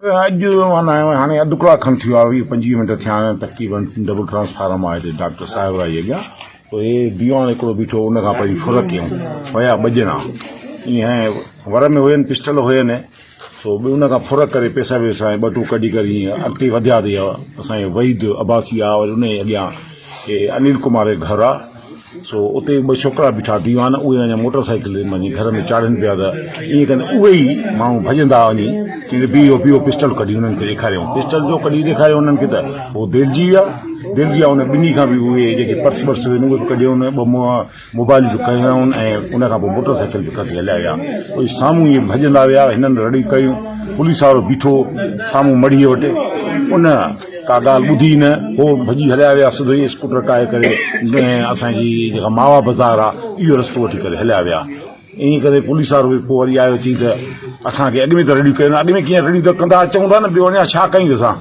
اڄ معنيٰ هاڻي اڌ ڪلاڪ کن ٿيو آهي 20 25 منٽ ٿيا آهن تقريبن ڊبل ٽرانسفارم آهي هتي ڊاڪٽر صاحب رائي اڳيان پوء هي ديوان هڪڙو بيٺو ان کان پهرين ڦر ڪيون ويا ٻه ڄڻا ائين ور ۾ هين پسٽل هين سو به ان کان ڦر ڪري پئسا وئسا ۽ ٻٽون ڪڍي ڪري ائين اڳتي وڌيا ته اها اسان جو وحيد عباسي آ وري ان جي اڳيان هي انيل ڪمار جو گهر آ سو اتي ٻه ڇوڪرا بيٺا ديوان اهي اڃا موٽر سائيڪل وڃي گهر ۾ چاڙهين پيا ته ائين ڪندي اهي ئي ماڻهو ڀڄندا وڃي چيائين بيهو بيهو پسٽل ڪڍي انهن کي ڏيکاريائون پسٽل جو ڪڍي ڏيکاريو انهن کي ته هو دلجي ويا دلجي ويا ان ٻنهي کان به اهي جيڪي پرس ورس هئن اهي به ڪڍيائون ٻه موبائل به کنيائون ۽ ان کان پوء موٽر سائيڪل به کسي هليا ويا. پوء سامهون ائين ڀڄندا ويا. هنن رڙيون ڪيون. پوليس وارو بيٺو سامهون مڙهيء وٽ. ان ڪا ڳالهه ٻڌي ئي نه. هو ڀڄي هليا ويا. سڌو ئي اسڪوٽر ڪاهي ڪري اسان جي جيڪا ماوا بازار آ اهو رستو وٺي ڪري هليا ويا. ائين ڪري پوليس وارو به پوء وري آيو چئي ته اسان کي اڳ ۾ ته رڙيون ڪيون اڳ ۾ ڪيئن رڙيون ته ڪندا اچون ٿا نه ٻيو اڃا ڇا ڪيون اسان.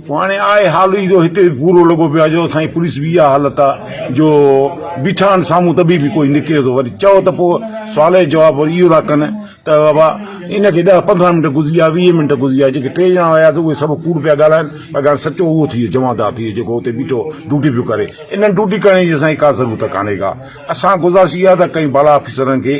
پوء هاڻي آهي حال ئي جو هتي به پورو لڳو پيو آهي جو اسان جي پوليس به اها حالت آهي جو بيٺا آهن سامهون ته به ڪوئي نڪري ٿو وري چئو ته پوء سوال جو جواب وري اهو ٿا ڪن ته بابا ان کي 10 15 منٽ گذري ويا 20 منٽ گذري ويا جيڪي ٽي ڄڻا هيا ته اهي سڀ ڪوڙ پيا ڳالهائن پر هاڻي سچو اهو ٿي ويو جمعدار ٿي ويو جيڪو اتي بيٺو ڊيوٽي پيو ڪري انهن ڊيوٽي ڪرڻ جي اسان کي ڪا ضرورت ڪانهي ڪا اسان گذارش اها ٿا ڪيون بالا آفيسرن کي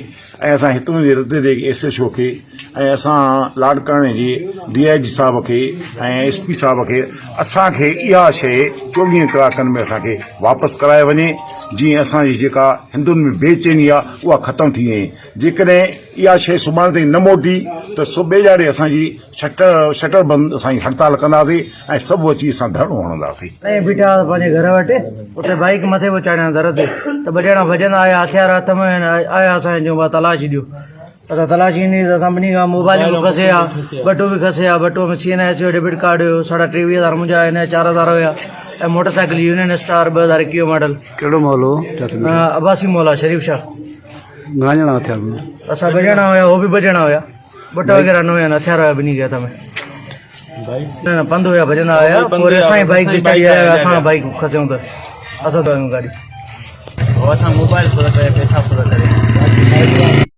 ۽ اسان هتون جي رتي جي ايس ايڇ او کي ۽ اسان لاڙڪاڻي جي ڊي I جي صاحب کي ۽ ايس پي صاحب کي اسان کي اها شيء 24 ڪلاڪن ۾ اسان کي واپس ڪرائي وڃي جيئن اسان جي جيڪا هندن ۾ بي چيني آهي اها ختم ٿي وڃي جيڪڏهن اها شيء سڀاڻي تائين نه موٽي ته صبح ڏهاڙي اسان جي شٽر شٽر بند اسان جي هڙتال ڪنداسين ۽ سڀ اچي اسان ڌرڻو هڻنداسين. ائين بيٺا هئا پنهنجي گهر وٽ، اتي بائيڪ مٿي پيو چاڙهيان در تي ته ٻه ڄڻا ڀڄندا آيا هٿيار هٿ ۾ آهن آيا اسان کي چيون ڀاء تلاشي ڏيو اسان تلاشي ڏني ته اسان ٻنهي کان موبائل به کسي آ ٻٽو به کسي آ ٻٽو ۾ سي اين ايس جو ڊيبٽ ڪارڊ هيو ساڍا 23 هزار منهنجا هن جا 4 هزار هيا ۽ motor cycle union star 2021 model. ڪهڙو محلو هو جتي بيٺا؟ عباسي محلا شريف شاهه. گهڻا ڄڻا هٿيار بند؟ اسان ٻه ڄڻا هيا هو به ٻه ڄڻا هيا. ٻٽ وغيره نه هيا هٿيار هيا ٻنهي کي هٿ ۾ نه پنڌ هيا ڀڄندا آيا پوء وري اسان جي بائيڪ تي چڙهي آيا اسان کان بائيڪ کسيون ته اسان ته آيون گاڏي اسان موبائل ڦر ڪري پئسا ڦر ڪري.